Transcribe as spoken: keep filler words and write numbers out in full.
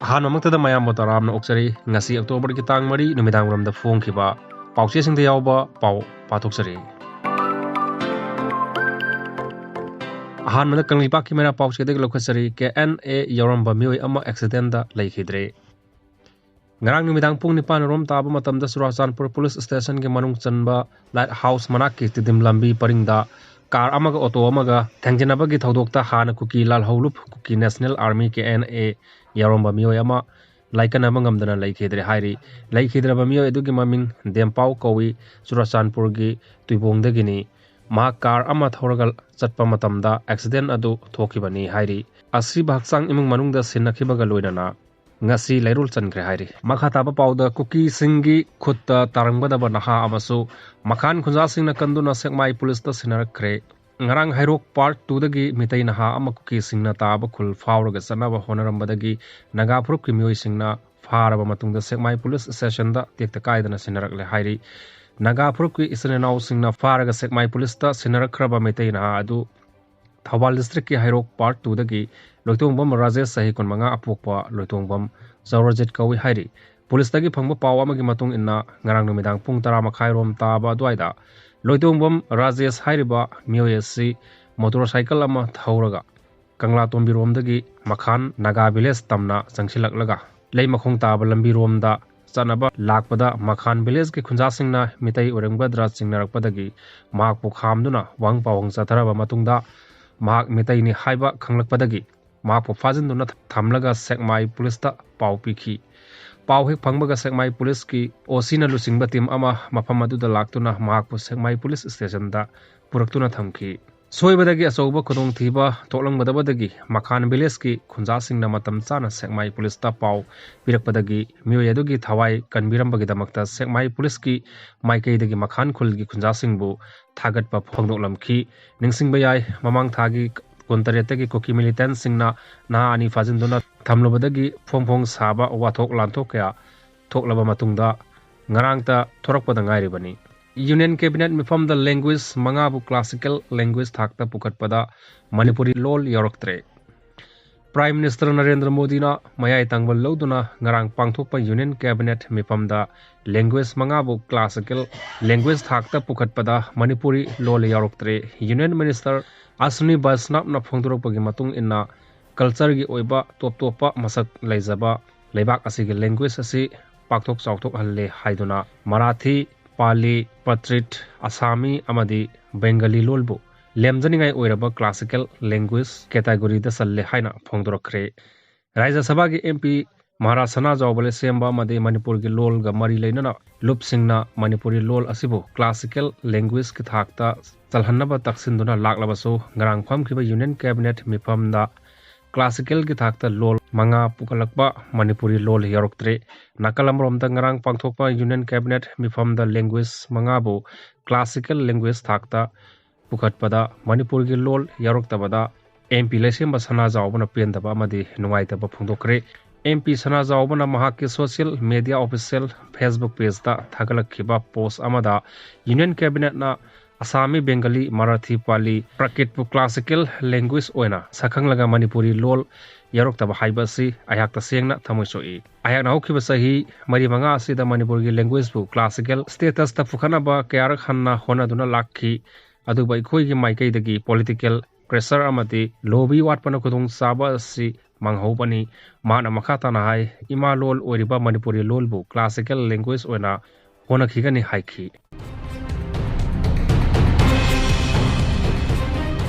ꯑꯍꯥꯟꯕꯃꯛꯇꯗ ꯃꯌꯥꯝꯕꯨ ꯇꯔꯥꯝꯅ ꯑꯣꯛꯆꯔꯤ꯫ ꯉꯁꯤ Octoberꯒꯤ ꯇꯥꯡ ꯃꯔꯤ ꯅꯨꯃꯤꯗꯥꯡ ꯋꯥꯏꯔꯝꯗ ꯐꯣꯡꯈꯤꯕ ꯄꯥꯎꯆꯦꯁꯤꯡꯗ ꯌꯥꯎꯕ ꯄꯥꯎ ꯄꯥꯊꯣꯛꯆꯔꯤ꯫ ꯑꯍꯥꯟꯕꯗ ꯀꯪꯂꯩꯄꯥꯛꯀꯤ ꯃꯩꯔꯥ ꯄꯥꯎꯆꯦꯗꯒꯤ ꯂꯧꯈꯠꯆꯔꯤ꯫ ꯀꯦ ꯑꯦꯟ ꯑꯦ ꯌꯥꯎꯔꯝꯕ ꯃꯤꯑꯣꯏ ꯑꯃ accidentꯗ ꯂꯩꯈꯤꯗ꯭ꯔꯦ꯫ ꯉꯔꯥꯡ ꯅꯨꯃꯤꯗꯥꯡ ꯄꯨꯡ ꯅꯤꯄꯥꯟ ꯔꯣꯝ ꯇꯥꯕ ꯃꯇꯝꯗ ꯆꯨꯔꯥꯆꯥꯟꯄꯨꯔ police stationꯒꯤ ꯃꯅꯨꯡ ꯆꯟꯕ Light House ꯃꯅꯥꯛꯀꯤ ꯇꯤꯗꯤꯝ ꯂꯝꯕꯤ ꯄꯔꯤꯡꯗ car ꯑꯃꯒ auto ꯑꯃꯒ ꯊꯦꯡꯖꯤꯟꯅꯕꯒꯤ ꯊꯧꯗꯣꯛꯇ ꯍꯥꯟꯅ ꯀꯨꯀꯤ ꯂꯥꯜꯍꯧꯂꯨꯞ ꯀꯨꯀꯤ National Army, K N A, ꯌꯥꯎꯔꯝꯕ ꯃꯤꯑꯣꯏ ꯑꯃ ꯂꯥꯏꯀꯠꯅꯕ ꯉꯝꯗꯅ ꯂꯩꯈꯤꯗ꯭ꯔꯦ ꯍꯥꯏꯔꯤ꯫ ꯂꯩꯈꯤꯗ꯭ꯔꯕ ꯃꯤꯑꯣꯏ ꯑꯗꯨꯒꯤ ꯃꯃꯤꯡ ꯗꯦꯝꯄꯥꯎ ꯀꯧꯏ, ꯆꯨꯔꯥꯆꯥꯟꯄꯨꯔꯒꯤ ꯇꯨꯏꯕꯣꯡꯗꯒꯤꯅꯤ꯫ ꯃꯍꯥꯛ car ꯑꯃ ꯊꯧꯔꯒ ꯆꯠꯄ ꯃꯇꯝꯗ accident ꯑꯗꯨ ꯊꯣꯛꯈꯤꯕꯅꯤ ꯍꯥꯏꯔꯤ꯫ ꯑꯁꯤꯕ ꯍꯛꯆꯥꯡ ꯏꯃꯨꯡ ꯃꯅꯨꯡꯗ ꯁꯤꯟꯅꯈꯤꯕꯒ ꯂꯣꯏꯅꯅ ꯉꯁꯤ ꯂꯩꯔꯣꯜ ꯆꯟꯈ꯭ꯔꯦ ꯍꯥꯏꯔꯤ꯫ ꯃꯈꯥ ꯇꯥꯕ ꯄꯥꯎꯗ ꯀꯨꯀꯤꯁꯤꯡꯒꯤ ꯈꯨꯠꯇ ꯇꯥꯔꯝꯒꯗꯕ ꯅꯍꯥ ꯑꯃꯁꯨ ꯃꯈꯥꯟ ꯈꯨꯟꯖꯥꯁꯤꯡꯅ ꯀꯟꯗꯨꯅ ꯁꯦꯛꯃꯥꯏ policeꯇ ꯁꯤꯟꯅꯔꯛꯈ꯭ꯔꯦ꯫ ꯉꯔꯥꯡ ꯍꯩꯔꯣꯛ Part twoꯗꯒꯤ ꯃꯤꯇꯩ ꯅꯍꯥ ꯑꯃ ꯀꯨꯀꯤꯁꯤꯡꯅ ꯇꯥꯕ ꯈꯨꯜ ꯐꯥꯎꯔꯒ ꯆꯠꯅꯕ ꯍꯣꯠꯅꯔꯝꯕꯗꯒꯤ ꯅꯥꯒꯥ ꯐꯨꯔꯨꯞꯀꯤ ꯃꯤꯑꯣꯏꯁꯤꯡꯅ ꯐꯥꯔꯕ ꯃꯇꯨꯡꯗ ꯁꯦꯛꯃꯥꯏ police stationꯗ ꯇꯦꯛꯇ ꯀꯥꯏꯗꯅ ꯁꯤꯟꯅꯔꯛꯂꯦ ꯍꯥꯏꯔꯤ꯫ ꯅꯥꯒꯥ ꯐꯨꯔꯨꯞꯀꯤ ꯏꯆꯤꯟ ꯏꯅꯥꯎꯁꯤꯡꯅ ꯐꯥꯔꯒ ꯁꯦꯛꯃꯥꯏ policeꯇ ꯁꯤꯟꯅꯔꯛꯈ꯭ꯔꯕ ꯃꯩꯇꯩ ꯅꯍꯥ ꯑꯗꯨ ꯊꯧꯕꯥꯜ districtꯀꯤ ꯍꯩꯔꯣꯛ Part twoꯗꯒꯤ ꯂꯣꯏꯇꯣꯡꯕꯝ ꯔꯥꯖꯦꯁ, ꯆꯍꯤ ꯀꯨꯟꯃꯉꯥ, ꯑꯄꯣꯛꯄ ꯂꯣꯏꯇꯣꯡꯕꯝ ꯆꯧꯔꯖꯤꯠ ꯀꯧꯏ ꯍꯥꯏꯔꯤ꯫ Policeꯇꯒꯤ ꯐꯪꯕ ꯄꯥꯎ ꯑꯃꯒꯤ ꯃꯇꯨꯡ ꯏꯟꯅ, ꯉꯔꯥꯡ ꯅꯨꯃꯤꯗꯥꯡ ꯄꯨꯡ ꯇꯔꯥ ꯃꯈꯥꯏꯔꯣꯝ ꯇꯥꯕ ꯑꯗꯨꯋꯥꯏꯗ ꯂꯣꯏꯇꯣꯡꯕꯝ ꯔꯥꯖꯦꯁ ꯍꯥꯏꯔꯤꯕ ꯃꯤꯑꯣꯏ ꯑꯁꯤ motorcycle ꯑꯃ ꯊꯧꯔꯒ ꯀꯪꯂꯥꯇꯣꯝꯕꯤꯔꯣꯝꯗꯒꯤ ꯃꯈꯥꯟ ꯅꯥꯒꯥ village ꯇꯝꯅ ꯆꯪꯁꯤꯜꯂꯛꯂꯒ ꯂꯩꯃꯈꯣꯡ ꯇꯥꯕ ꯂꯝꯕꯤꯔꯣꯝꯗ ꯆꯠꯅꯕ ꯂꯥꯛꯄꯗ ꯃꯈꯥꯟ villageꯀꯤ ꯈꯨꯟꯖꯥꯁꯤꯡꯅ ꯃꯤꯇꯩ ꯑꯣꯏꯔꯝꯒꯗ꯭ꯔꯥ ꯆꯤꯡꯅꯔꯛꯄꯗꯒꯤ ꯃꯍꯥꯛꯄꯨ ꯈꯥꯝꯗꯨꯅ ꯋꯥꯍꯪ ꯄꯥꯎꯍꯪ ꯆꯠꯊꯔꯕ ꯃꯇꯨꯡꯗ ꯃꯍꯥꯛ ꯃꯤꯇꯩꯅꯤ ꯍꯥꯏꯕ ꯈꯪꯂꯛꯄꯗꯒꯤ ꯃꯍꯥꯛꯄꯨ ꯐꯥꯖꯤꯟꯗꯨꯅ ꯊꯝꯂꯒ ꯁꯦꯛꯃꯥꯏ policeꯇ ꯄꯥꯎ ꯄꯤꯈꯤ꯫ ꯄꯥꯎ ꯍꯦꯛ ꯐꯪꯕꯒ ꯁꯦꯛꯃꯥꯏ policeꯀꯤ OCꯅ ꯂꯨꯆꯤꯡꯕ team ꯑꯃ ꯃꯐꯝ ꯑꯗꯨꯗ ꯂꯥꯛꯇꯨꯅ ꯃꯍꯥꯛꯄꯨ ꯁꯦꯛꯃꯥꯏ police stationꯗ ꯄꯨꯔꯛꯇꯨꯅ ꯊꯝꯈꯤ꯫ ꯁꯣꯏꯕꯗꯒꯤ ꯑꯆꯧꯕ ꯈꯨꯗꯣꯡꯊꯤꯕ ꯊꯣꯛꯂꯝꯒꯗꯕꯗꯒꯤ ꯃꯈꯥꯟ villageꯀꯤ ꯈꯨꯟꯖꯥꯁꯤꯡꯅ ꯃꯇꯝ ꯆꯥꯅ ꯁꯦꯛꯃꯥꯏ policeꯇ ꯄꯥꯎ ꯄꯤꯔꯛꯄꯗꯒꯤ ꯃꯤꯑꯣꯏ ꯑꯗꯨꯒꯤ ꯊꯋꯥꯏ ꯀꯟꯕꯤꯔꯝꯕꯒꯤꯗꯃꯛꯇ ꯁꯦꯛꯃꯥꯏ policeꯀꯤ ꯃꯥꯏꯀꯩꯗꯒꯤ ꯃꯈꯥꯟ ꯈꯨꯜꯒꯤ ꯈꯨꯟꯖꯥꯁꯤꯡꯕꯨ ꯊꯥꯒꯠꯄ ꯐꯣꯡꯗꯣꯛꯂꯝꯈꯤ꯫ ꯅꯤꯡꯁꯤꯡꯕ ꯌꯥꯏ, ꯃꯃꯥꯡ ꯊꯥꯒꯤ ꯀꯨꯟꯇꯔꯦꯠꯇꯒꯤ ꯀꯨꯀꯤ militantꯁꯤꯡꯅ ꯅꯍꯥ ꯑꯅꯤ ꯐꯥꯖꯤꯟꯗꯨꯅ ꯊꯝꯂꯨꯕꯗꯒꯤ ꯐꯣꯡ ꯐꯣꯡ ꯁꯥꯕ ꯋꯥꯊꯣꯛ ꯂꯥꯟꯊꯣꯛ ꯀꯌꯥ ꯊꯣꯛꯂꯕ ꯃꯇꯨꯡꯗ ꯉꯔꯥꯡꯇ ꯊꯣꯔꯛꯄꯗ ꯉꯥꯏꯔꯤꯕꯅꯤ꯫ Union Cabinet ꯃꯤꯐꯝꯗ language ꯃꯉꯥꯕꯨ classical language ꯊꯥꯛꯇ ꯄꯨꯈꯠꯄꯗ ꯃꯅꯤꯄꯨꯔꯤ ꯂꯣꯜ ꯌꯥꯎꯔꯛꯇ꯭ꯔꯦ꯫ Prime Minister ꯅꯔꯦꯟꯗ꯭ꯔ ꯃꯣꯗꯤꯅ ꯃꯌꯥꯏ ꯇꯪꯕ ꯂꯧꯗꯨꯅ ꯉꯔꯥꯡ ꯄꯥꯡꯊꯣꯛꯄ Union Cabinet ꯃꯤꯐꯝꯗ language ꯃꯉꯥꯕꯨ classical language ꯊꯥꯛꯇ ꯄꯨꯈꯠꯄꯗ ꯃꯅꯤꯄꯨꯔꯤ ꯂꯣꯜ ꯌꯥꯎꯔꯛꯇ꯭ꯔꯦ꯫ Union Minister ꯑꯁ꯭ꯋꯤꯅꯤ ꯕꯩꯁꯅꯥꯞꯅ ꯐꯣꯡꯗꯣꯔꯛꯄꯒꯤ ꯃꯇꯨꯡ ꯏꯟꯅ, cultureꯒꯤ ꯑꯣꯏꯕ ꯇꯣꯞ ꯇꯣꯞꯄ ꯃꯁꯛ ꯂꯩꯖꯕ ꯂꯩꯕꯥꯛ ꯑꯁꯤꯒꯤ language ꯑꯁꯤ ꯄꯥꯛꯊꯣꯛ ꯆꯥꯎꯊꯣꯛꯍꯜꯂꯦ ꯍꯥꯏꯗꯨꯅ ꯃꯔꯥꯊꯤ, ꯄꯥꯂꯤ, ꯄ꯭ꯔꯀ꯭ꯔꯤꯠ, ꯑꯁꯥꯃꯤ ꯑꯃꯗꯤ ꯕꯦꯡꯒꯂꯤ ꯂꯣꯜꯕꯨ ꯂꯦꯝꯖꯅꯤꯡꯉꯥꯏ ꯑꯣꯏꯔꯕ classical language categoryꯗ ꯆꯜꯂꯦ ꯍꯥꯏꯅ ꯐꯣꯡꯗꯣꯔꯛꯈ꯭ꯔꯦ꯫ ꯔꯥꯖ꯭ꯌ ꯁꯚꯥꯒꯤ MP ꯃꯍꯥꯔꯥꯖ ꯁꯅꯥꯖꯥꯎꯕ ꯂꯩꯁꯦꯝꯕ ꯑꯃꯗꯤ ꯃꯅꯤꯄꯨꯔꯒꯤ ꯂꯣꯜꯒ ꯃꯔꯤ ꯂꯩꯅꯅ ꯂꯨꯞꯁꯤꯡꯅ ꯃꯅꯤꯄꯨꯔꯤ ꯂꯣꯜ ꯑꯁꯤꯕꯨ classical languagetweꯒꯤ ꯊꯥꯛꯇ ꯆꯜꯍꯟꯅꯕ ꯇꯛꯁꯤꯟꯗꯨꯅ ꯂꯥꯛꯂꯕꯁꯨ, ꯉꯔꯥꯡ ꯐꯝꯈꯤꯕ Union Cabinet ꯃꯤꯐꯝꯗ classicalꯒꯤ ꯊꯥꯛꯇ ꯂꯣꯜ ꯃꯉꯥ ꯄꯨꯈꯠꯂꯛꯄ ꯃꯅꯤꯄꯨꯔꯤ ꯂꯣꯜ ꯌꯥꯎꯔꯛꯇ꯭ꯔꯦ꯫ ꯅꯥꯀꯜ ꯑꯃꯔꯣꯝꯗ ꯉꯔꯥꯡ ꯄꯥꯡꯊꯣꯛꯄ Union Cabinet ꯃꯤꯐꯝꯗ language ꯃꯉꯥꯕꯨ classical language ꯊꯥꯛꯇ ꯄꯨꯈꯠꯄꯗ ꯃꯅꯤꯄꯨꯔꯒꯤ ꯂꯣꯜ ꯌꯥꯎꯔꯛꯇꯕꯗ MP ꯂꯩꯁꯦꯝꯕ ꯁꯅꯥꯖꯥꯎꯕꯅ ꯄꯦꯟꯗꯕ ꯑꯃꯗꯤ ꯅꯨꯡꯉꯥꯏꯇꯕ ꯐꯣꯡꯗꯣꯛꯈ꯭ꯔꯦ꯫ MP ꯁꯅꯥꯖꯥꯎꯕꯅ ꯃꯍꯥꯛꯀꯤ social media official Facebook pageꯇ ꯊꯥꯒꯠꯂꯛꯈꯤꯕ post ꯑꯃꯗ Union Cabinetꯅ ꯑꯁꯥꯃꯤ, ꯕꯦꯡꯒꯂꯤ, ꯃꯔꯥꯊꯤ, ꯄꯥꯂꯤ, ꯄ꯭ꯔꯀ꯭ꯔꯤꯠꯄꯨ classical language ꯑꯣꯏꯅ ꯁꯛꯈꯪꯂꯒ ꯃꯅꯤꯄꯨꯔꯤ ꯂꯣꯜ ꯌꯥꯎꯔꯛꯇꯕ ꯍꯥꯏꯕ ꯑꯁꯤ ꯑꯩꯍꯥꯛ ꯇꯁꯦꯡꯅ ꯊꯃꯣꯏ ꯁꯣꯛꯏ꯫ ꯑꯩꯍꯥꯛꯅ ꯍꯧꯈꯤꯕ ꯆꯍꯤ ꯃꯔꯤ ꯃꯉꯥ ꯑꯁꯤꯗ ꯃꯅꯤꯄꯨꯔꯒꯤ languageꯄꯨ classical statusꯇ ꯄꯨꯈꯠꯅꯕ ꯀꯌꯥꯔꯛ ꯍꯟꯅ ꯍꯣꯠꯅꯗꯨꯅ ꯂꯥꯛꯈꯤ꯫ ꯑꯗꯨꯕꯨ ꯑꯩꯈꯣꯏꯒꯤ ꯃꯥꯏꯀꯩꯗꯒꯤ political pressure ꯑꯃꯗꯤ lobby ꯋꯥꯠꯄꯅ ꯈꯨꯗꯣꯡꯆꯥꯕ ꯑꯁꯤ ꯃꯥꯡꯍꯧꯕꯅꯤ꯫ ꯃꯍꯥꯛꯅ ꯃꯈꯥ ꯇꯥꯅ ꯍꯥꯏ, ꯏꯃꯥ ꯂꯣꯜ ꯑꯣꯏꯔꯤꯕ ꯃꯅꯤꯄꯨꯔꯤ ꯂꯣꯜꯕꯨ classical language ꯑꯣꯏꯅ ꯍꯣꯠꯅꯈꯤꯒꯅꯤ ꯍꯥꯏꯈꯤ꯫